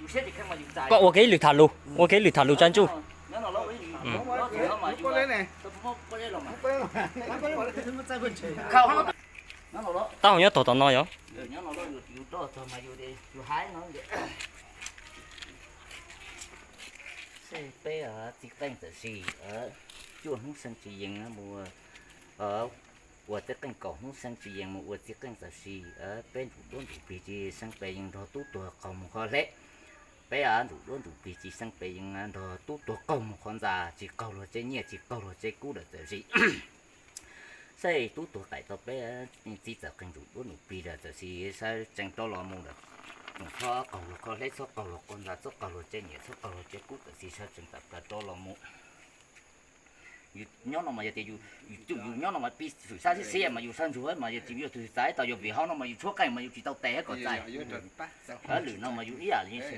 Koj ua kev lwm tham lus, ua kev lwm tham lus tsa ntsuj. Taub hau nyob tog tom no yog. Peb txiv qeej txawm sis cuaj hnub xeeb tsis yees mus ua txiv qeej, kaum hnub xeeb tsis yees mus ua txiv qeej txawm sis peb ntsum duab ntsum plig tsis xeeb pes yees nrog tub tuag qaug mus qhov hleb. Peb ntsum duab ntsum plig tsis xeeb pes yees nrog tub tuag qaug mus qhov ntxa, tsis qaug luag tsev nyiaj tsis qaug luag tsev kub lawm txawm sis saib tub tuag qaim tau peb txiv txawm qeej ntsum duab ntsum plig lawm txawm sis saib tseem rov los mus lawm. Txhob qaug luag qhov hleb, txhob qaug luag qhov ntxa, txhob qaug luag tsev nyiaj, txhob qaug luag tsev kub txawm sis saib tseem tawm plaws rov los mus. Yus nyob no mas yog tias yus, yus nyob no mas pib xwm sab xib xiab mas yus sab ntsuag mas yus tsis muaj tus txais tau, yog vim hauv no mas yus tshuab qeej mas yus tsis tau tes kom txais. Lwm no mas yus ib yam li